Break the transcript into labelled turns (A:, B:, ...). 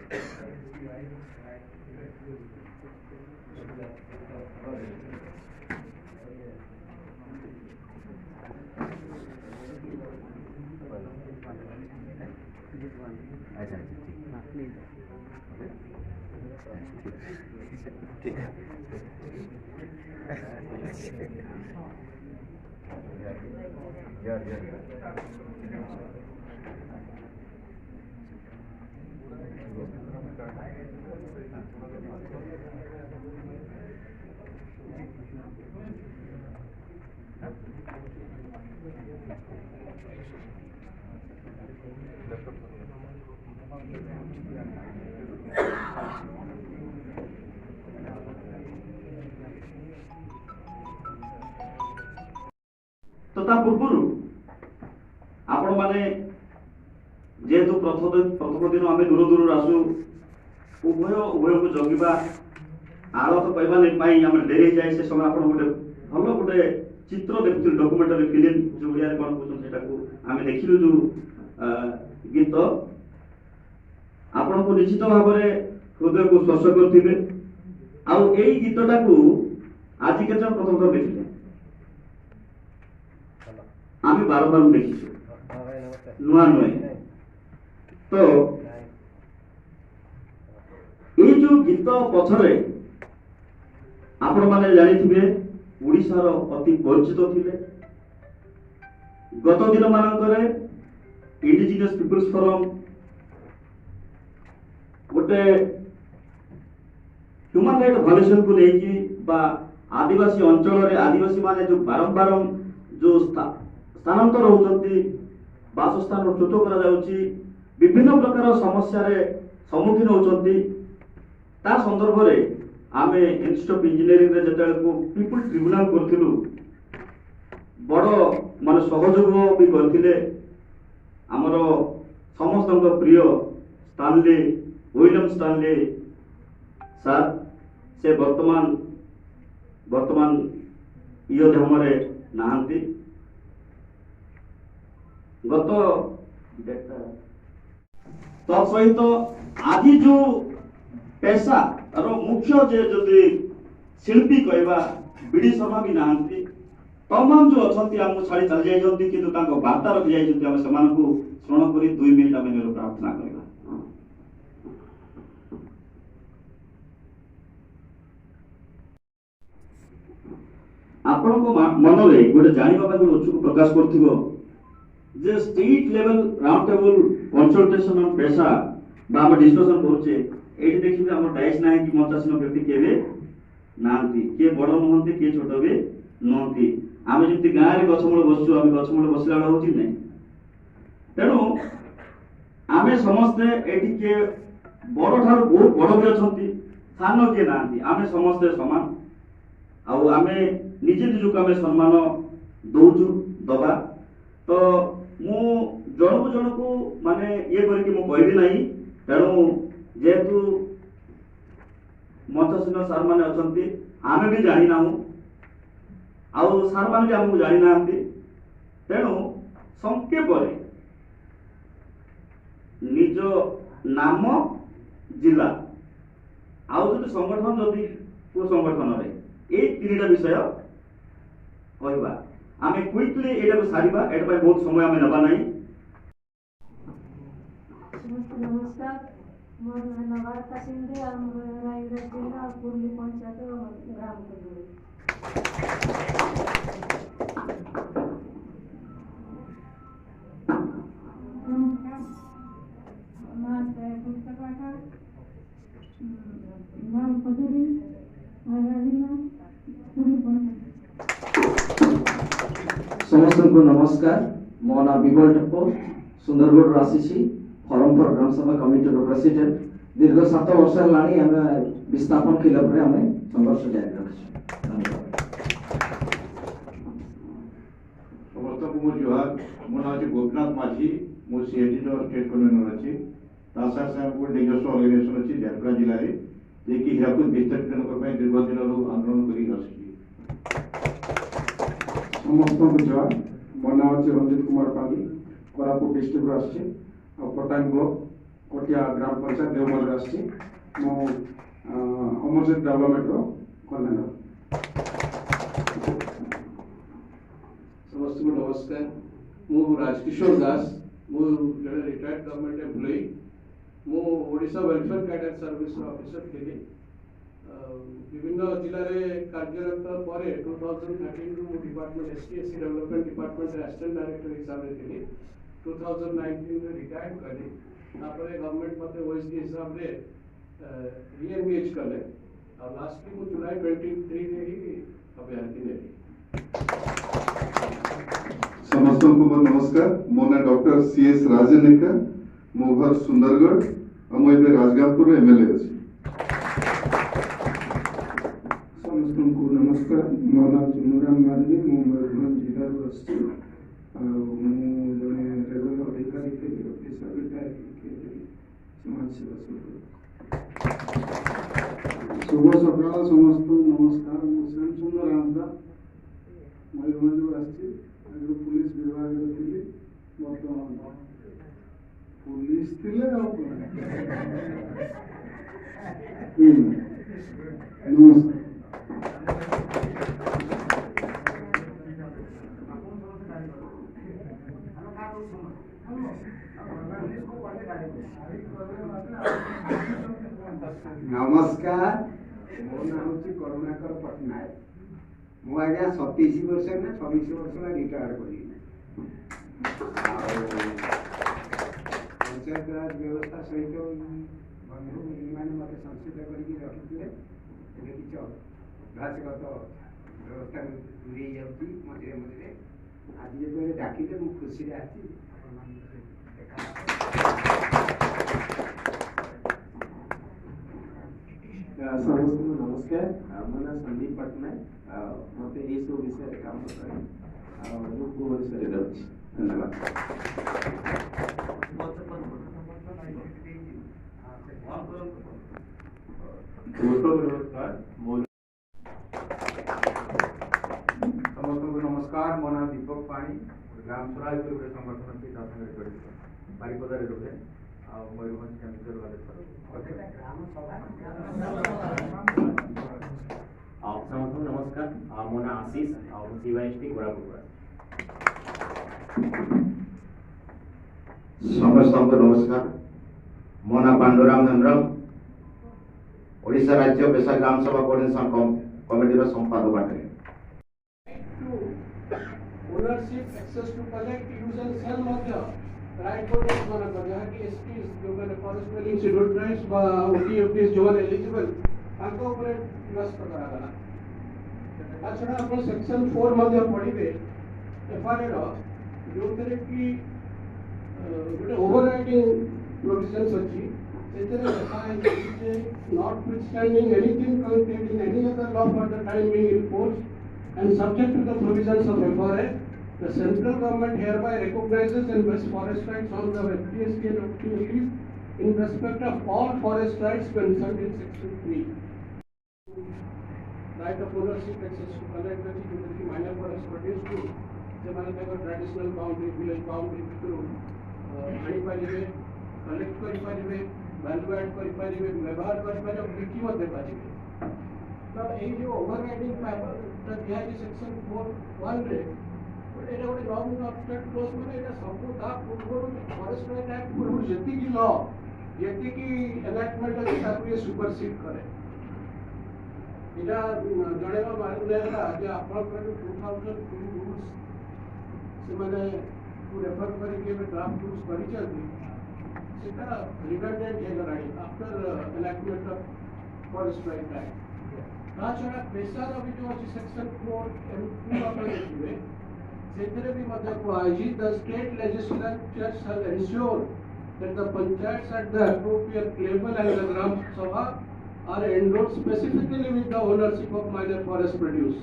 A: अच्छा अच्छा, ठीक। ठीक।
B: ତ ତା ପୂର୍ବରୁ ଆପଣମାନେ ଯେହେତୁ ପ୍ରଥମ ଦିନ ଆମେ ଦୂର ଦୂରରୁ ଆସୁ, ଉଭୟ ଉଭୟକୁ ଜଗିବା, ଆଳତ କହିବା ପାଇଁ ଆମେ ଡେରି ହେଇଯାଏ। ସେ ସମୟ ଆପଣ ଗୋଟେ ଭଲ ଗୋଟେ ଚିତ୍ର ଦେଖୁଥିଲୁ, ଡକୁମେଣ୍ଟାରୀ ଫିଲ୍ମ ଯୋଉ ଓଡ଼ିଆରେ କ'ଣ କହୁଛନ୍ତି ସେଟାକୁ ଆମେ ଦେଖିଲୁ। ଯୋଉ ଗୀତ ଆପଣଙ୍କୁ ନିଶ୍ଚିତ ଭାବରେ ହୃଦୟକୁ ସ୍ପର୍ଶ କରିଥିବେ। ଆଉ ଏଇ ଗୀତଟାକୁ ଆଜି କେତେ ଜଣ ପ୍ରଥମ ଥର ଦେଖିଲେ? ଆମେ ବାରମ୍ବାର ଦେଖିଛୁ, ନୂଆ ନୁହେଁ। ତ ଏଇ ଯୋଉ ଗୀତ ପଛରେ ଆପଣମାନେ ଜାଣିଥିବେ ଓଡ଼ିଶାର ଅତି ପରିଚିତ ଥିଲେ। ଗତ ଦିନମାନଙ୍କରେ ଇଣ୍ଡିଜିନିୟସ୍ ପିପୁଲ୍ସ ଫୋରମ୍ ଗୋଟେ ହ୍ୟୁମାନ ରାଇଟ୍ ଭାয়োଲେସନକୁ ନେଇକି ବା ଆଦିବାସୀ ଅଞ୍ଚଳରେ ଆଦିବାସୀ ମାନେ ଯୋଉ ବାରମ୍ବାର ଯୋଉ ସ୍ଥାନାନ୍ତର ହେଉଛନ୍ତି, ବାସସ୍ଥାନରୁ ଚ୍ୟୁତ କରାଯାଉଛି, ବିଭିନ୍ନ ପ୍ରକାର ସମସ୍ୟାରେ ସମ୍ମୁଖୀନ ହେଉଛନ୍ତି, ତା ସନ୍ଦର୍ଭରେ ଆମେ ଇନଷ୍ଟିଚ୍ୟୁଟ୍ ଅଫ୍ ଇଞ୍ଜିନିୟରିଂରେ ଯେତେବେଳକୁ ପିପୁଲ ଟ୍ରିବ୍ୟୁନାଲ କରିଥିଲୁ, ବଡ଼ ମାନେ ସହଯୋଗ ବି କରିଥିଲେ ଆମର ସମସ୍ତଙ୍କ ପ୍ରିୟ ଷ୍ଟାନଲି, ୱିଲିୟମ ଷ୍ଟାନଲି ସାର୍। ସେ ବର୍ତ୍ତମାନ ଇହ ଧାମରେ ନାହାନ୍ତି। ଗତ ତା ସହିତ ଆଜି ଯୋଉ ପେସାର ମୁଖ୍ୟ ଯେ ଯଦି ଶିଳ୍ପୀ କହିବା ବିଡି ଶର୍ମା ବି ନାହାନ୍ତି। ତମାମ ଯୋଉ ଅଛନ୍ତି ଆମକୁ ଛାଡ଼ି ଚାଲି ଯାଇଛନ୍ତି, କିନ୍ତୁ ତାଙ୍କ ବାର୍ତ୍ତା ରଖି ଯାଇଛନ୍ତି। ଆମେ ସେମାନଙ୍କୁ ସ୍ମରଣ କରି 2 ମିନିଟ୍ ଆମେ ନିରବ ପ୍ରାର୍ଥନା କରିବା। ଆପଣଙ୍କ ମନରେ ଗୋଟେ ଜାଣିବା ପାଇଁ ଗୋଟେ ଉତ୍ସୁକ ପ୍ରକାଶ କରୁଥିବ ଯେ state level round table consultation on PESA ବା ଆମେ ଡିସ୍କସନ କରୁଛେ, ଏଇଠି ଦେଖିବେ ଆମର ଡାଇସ୍ ନାହିଁ କି ମଞ୍ଚାସୀନ ବ୍ୟକ୍ତି କେବେ ନାହାନ୍ତି। କିଏ ବଡ଼ ନୁହନ୍ତି, କିଏ ଛୋଟ ବି ନୁହନ୍ତି। ଆମେ ଯେମିତି ଗାଁରେ ଗଛ ମୂଳ ବସୁଛୁ, ଆମେ ଗଛ ମୂଳ ବସିଲା ବେଳେ ହଉଛି ନାହିଁ। ତେଣୁ ଆମେ ସମସ୍ତେ ଏଇଠି କିଏ ବଡ଼ ଠାରୁ ବହୁତ ବଡ଼ ବି ଅଛନ୍ତି, ସାନ କିଏ ନାହାନ୍ତି। ଆମେ ସମସ୍ତେ ସମାନ ଆଉ ଆମେ ନିଜେ ନିଜକୁ ଆମେ ସମ୍ମାନ ଦଉଛୁ, ଦବା। ତ ମୁଁ ଜଣକୁ ଜଣକୁ ମାନେ ଇଏ କରିକି ମୁଁ କହିବି ନାହିଁ। ତେଣୁ ଯେହେତୁ ମଞ୍ଚାସୀନ ସାର୍ ମାନେ ଅଛନ୍ତି, ଆମେ ବି ଜାଣିନାହୁଁ ଆଉ ସାର୍ ମାନେ ବି ଆମକୁ ଜାଣିନାହାନ୍ତି। ତେଣୁ ସଂକ୍ଷେପରେ ନିଜ ନାମ, ଜିଲ୍ଲା ଆଉ ଯଦି ସଂଗଠନ, ଯଦି କୋଉ ସଂଗଠନରେ, ଏଇ 3ଟା ବିଷୟ କହିବା। ଆମେ କୁଇକଲି ଏଇଟାକୁ ସାରିବା, ଏଇଟା ପାଇଁ ବହୁତ ସମୟ ଆମେ ନେବା ନାହିଁ।
C: ସମସ୍ତେ ନମସ୍କାର। ମୋର ନାଁ ନବାରତା ସିନ୍ଧେ ଆଉ ମୋର ରାୟଗଡ଼ା ଜିଲ୍ଲା କୁର୍ଲି ପଞ୍ଚାୟତ ଗ୍ରାମ କୁର୍ଲି।
D: ନମସ୍କାର, ନାଁ କବିତା ପାଠା, ଗ୍ରାମ ଖଜୁରୀ, ରାୟଗଡ଼ା ଜିଲ୍ଲା, କୁର୍ଲି ପଞ୍ଚାୟତ।
E: ସମସ୍ତଙ୍କୁ ନମସ୍କାର। ମୋ ନାଁ ବିମଳ ଟପ୍ପୋ, ସୁନ୍ଦରଗଡ଼ରୁ ଆସିଛି। ଫୋରମ୍ ଫର୍ ଗ୍ରାମ ସଭା କମିଟିର ପ୍ରେସିଡେଣ୍ଟ। ଦୀର୍ଘ 7 ବର୍ଷ ହେଲାଣି ଆମେ ବିସ୍ଥାପନ ଖିଲାପରେ ଆମେ ସଂଘର୍ଷ ଜାରି ରଖିଛୁ। ଧନ୍ୟବାଦ।
F: ସମସ୍ତଙ୍କୁ ମୋର ଜୁହାର। ମୋ ନାଁ ହେଉଛି ଗୋପୀନାଥ ମାଝୀ। ମୁଁ ସିଏଟିର ଷ୍ଟେଟ୍ କନଭେନର ଅଛି। ତା ସାଙ୍ଗେ ସାଙ୍ଗେ ଗୋଟେ ନିଜସ୍ୱ ଅର୍ଗାନାଇଜେସନ୍ ଅଛି ଝାରସୁଗୁଡ଼ା ଜିଲ୍ଲାରେ, ଯିଏକି ହୀରାକୁଦ ବିସ୍ଥାପିତଙ୍କ ପାଇଁ ଦୀର୍ଘ ଦିନରୁ ଆନ୍ଦୋଳନ କରି ଆସୁଛି।
G: ସମସ୍ତଙ୍କୁ ଜୁହାର। ମୋ ନାଁ ହେଉଛି ରଞ୍ଜିତ କୁମାର ପାଙ୍ଗି, କୋରାପୁଟ ଡିଷ୍ଟ୍ରିକ୍ଟରୁ ଆସିଛି ଆଉ ପଟାଙ୍ଗ ବ୍ଲକ
A: କୋଟିଆ ଗ୍ରାମ ପଞ୍ଚାୟତ ଦେଓମାଲରୁ ଆସିଛି। ମୁଁ ଅମରଜିତ ଡେଭଲପମେଣ୍ଟର କନଭେନର।
G: ସମସ୍ତଙ୍କୁ ନମସ୍କାର। ମୁଁ ରାଜକିଶୋର ଦାସ, ମୁଁ ଜଣେ ରିଟାୟାର୍ଡ ଗଭର୍ଣ୍ଣମେଣ୍ଟ ଏମ୍ପ୍ଲୟି। ମୁଁ ଓଡ଼ିଶା ୱେଲଫେୟାର କ୍ୟାଡର ସର୍ଭିସର ଅଫିସର ଥିଲି। ବିଭିନ୍ନ ଜିଲ୍ଲାରେ କାର୍ଯ୍ୟରତ ପରେ 2013ରୁ ମୁଁ ଡିପାର୍ଟମେଣ୍ଟ ST SC development ଡିପାର୍ଟମେଣ୍ଟରେ ଆସିଷ୍ଟାଣ୍ଟ ଡାଇରେକ୍ଟର ହିସାବରେ ଥିଲି। 2019ରେ ରିଟାୟାର୍ଡ କଲି। ତାପରେ ଗଭର୍ଣ୍ଣମେଣ୍ଟ ମୋତେ ଓଏସଡି ହିସାବରେ ରିଏନଗେଜ୍ କଲେ ଆଉ ଲାଷ୍ଟଲି ମୁଁ ଜୁଲାଇ 23ରେ ହିଁ ଅବ୍ୟାହତି ନେଲି।
H: ସମସ୍ତଙ୍କୁ ମୋର ନମସ୍କାର। ମୋ ନାଁ ଡକ୍ଟର ସି ଏସ୍ ରାଜନେକା। ମୋ ଘର ସୁନ୍ଦରଗଡ଼ ଆଉ ମୁଁ ଏବେ ରାଜଗାଙ୍ଗପୁର ଏମଏଲଏ ଅଛି।
A: ସମସ୍ତଙ୍କୁ ନମସ୍କାର। ମୋ ନାଁ ଚୁନୁରାମ ମାର୍ଣ୍ଡି। ମୁଁ ମୟୂରଭଞ୍ଜ ଜିଲ୍ଲାରୁ ଆସିଛି ଆଉ ମୁଁ ଜଣେ ରେଲୱେ ଅଧିକାରୀ ଥିଲି, ଅଫିସର। ରିଟାୟାର ହେଇକି ଏବେ ସମାଜ ସେବା ସମ୍ପୃକ୍ତ।
I: ଶୁଭ ସକାଳ, ସମସ୍ତଙ୍କୁ ନମସ୍କାର। ମୁଁ ଶ୍ୟାମ ସୁନ୍ଦର ହାଁସଦା, ମୟୂରଭଞ୍ଜରୁ ଆସିଛି। ଆଗରୁ ପୁଲିସ ବିଭାଗରେ ଥିଲି, ବର୍ତ୍ତମାନ ପୁଲିସ ଥିଲେ ଆଉ କଣ। ନମସ୍କାର।
J: ନମସ୍କାର। ମୋ ନାଁ ହେଉଛି କରୁଣାକର ପଟ୍ଟନାୟକ। ମୁଁ ଆଜ୍ଞା 27 ବର୍ଷ ନା 26 ବର୍ଷ ହେଲା ରିଟାୟାର୍ଡ କଲି ଆଉ ପଞ୍ଚାୟତରାଜ ବ୍ୟବସ୍ଥା ସହିତ ବନ୍ଧୁ ମାନେ ମୋତେ ସଂଶୋଧିତ କରିକି ରଖିଥିଲେ। ଏବେ କିଛି ଅଭ୍ୟାସଗତ ବ୍ୟବସ୍ଥା ଦୂରେଇ ଯାଉଛି ମଝିରେ ମଝିରେ। ଆଜି ଯେତେବେଳେ ଡାକିଲେ, ମୁଁ ଖୁସିରେ ଆସିଛି ଆପଣମାନଙ୍କ ସହିତ ଦେଖା।
E: ସମସ୍ତଙ୍କୁ ନମସ୍କାର। ମୋ ନାଁ ସନ୍ଦୀପ ପଟ୍ଟନାୟକ। ଆଉ ମୋତେ ଏଇସବୁ ବିଷୟରେ କାମ କରେ ଆଉ ମୁଁ ଭୁବନେଶ୍ୱରରେ ରହୁଛି। ଧନ୍ୟବାଦ।
K: ସମସ୍ତଙ୍କୁ ନମସ୍କାର। ମୋ
L: ସମସ୍ତଙ୍କୁ ନମସ୍କାର। ମୋ ନାଁ ଦୀପକ ପାଣି। ଗ୍ରାମ ସ୍ୱରାଜ ବୋଲି ଗୋଟେ ସଂଗଠନ ଅଛି, ତା ସାଙ୍ଗରେ ଜଡ଼ିତ। ବାରିପଦାରେ ରୁହେ ଆଉ ମୟୂରଭଞ୍ଜ, କେନ୍ଦୁଝର, ବାଲେଶ୍ୱର।
M: ଆଉ ସମସ୍ତଙ୍କୁ ନମସ୍କାର। ଆଉ ମୋ ନାଁ ଆଶିଷ ଆଉ ମୁଁ ସିୱାଇଏସ୍ଟି କୋରାପୁଟରୁ ଆସିଛି।
N: ସମସ୍ତଙ୍କୁ ନମସ୍କାର। ମୋ ନାଁ ପାଣ୍ଡୁରାମ ହେମ୍ବ୍ରମ, ଓଡ଼ିଶା ରାଜ୍ୟ ପେସା ଗ୍ରାମ ସଭା କୋଅର୍ଡିନେସନ କମିଟିର ସମ୍ପାଦକ ଅଟେ।
G: To ownership, access to collect, use and sell ମଧ୍ୟ ରାଇଟ୍ ହୋଲ୍ଡର୍ସ ମାନଙ୍କର, ଯାହାକି ଏସଟି, ଯେଉଁମାନେ ଫରେଷ୍ଟ ଡୱେଲିଂ ସିଡ୍ୟୁଲ୍ ଟ୍ରାଇବ୍ସ ବା ଓଟି ଏଫଟିସ୍ ଯେଉଁମାନେ ଏଲିଜିବଲ୍, ତାଙ୍କ ଉପରେ ନ୍ୟସ୍ତ କରାଗଲା। ତା ଛଡ଼ା ଆପଣ ସେକ୍ସନ 4 ମଧ୍ୟ ପଢ଼ିବେ ଏଫଆରଏ ର, ଯେଉଁଥିରେ କି ଗୋଟେ ଓଭରରାଇଡିଂ ପ୍ରୋଭିଜନ୍ସ ଅଛି। ସେଥିରେ ଲେଖା ହେଇଛି ଯେ notwithstanding anything contained in any other law for the time being in force and subject to the provisions of FRA, the central government hereby recognizes and vests forest rights on the FTST and OTFTs in respect of all forest rights mentioned in section 3. Right of ownership, access to collect ଅଛି, ଯେଉଁଥିରେ କି minor forest produce କୁ ସେମାନେ ତାଙ୍କ traditional boundary, village boundary ଭିତରୁ ଆଣିପାରିବେ, collect କରିପାରିବେ, value add କରିପାରିବେ, ବ୍ୟବହାର କରିପାରିବେ ଆଉ ବିକି ମଧ୍ୟ ପାରିବେ। ତ ଏଇ ଯେଉଁ ଓଭର ରାଇଡିଂ ପାୱାରଟା ଦିଆଯାଇଛି ସେକ୍ସନ 4(1)ରେ, ଏଇଟା ଗୋଟେ ଲଙ୍ଗ ଆବଷ୍ଟ୍ରାକ୍ଟ କ୍ଲୋଜ୍। ମାନେ ଏଇଟା ସବୁ ତା ପୂର୍ବରୁ, ଫରେଷ୍ଟ ରାଇଟ୍ ଆକ୍ଟ ପୂର୍ବରୁ ଯେତିକି ଲ, ଯେତିକି ଏନାକ୍ଟମେଣ୍ଟ ଅଛି, ତାକୁ ଇଏ ସୁପରସିଡ୍ କରେ। ଏଇଟା ଜଣେଇବା ମାନେ ହେଲା ଯେ ଆପଣଙ୍କର ଯେଉଁ 2002 ରୁଲ୍ସ ସେମାନେ ରେଫର କରିକି ଏବେ ଡ୍ରାଫ୍ଟ ରୁଲ୍ସ କରିଛନ୍ତି, ସେଟା ରିଡଣ୍ଡେଣ୍ଟ ହେଇଗଲାଣି after enactment of Forest Right Act। ତା ଛଡ଼ା ପେସାର ବି ଯେଉଁ ଅଛି ସେକ୍ସନ 4(m)(2), ଆପଣ ଦେଖିବେ, ସେଥିରେ ବି ମଧ୍ୟ କୁହାଯାଇଛି, the state legislature shall ensure that the panchayats at the appropriate level and the gram sabha are endowed specifically with the ownership of minor forest produce.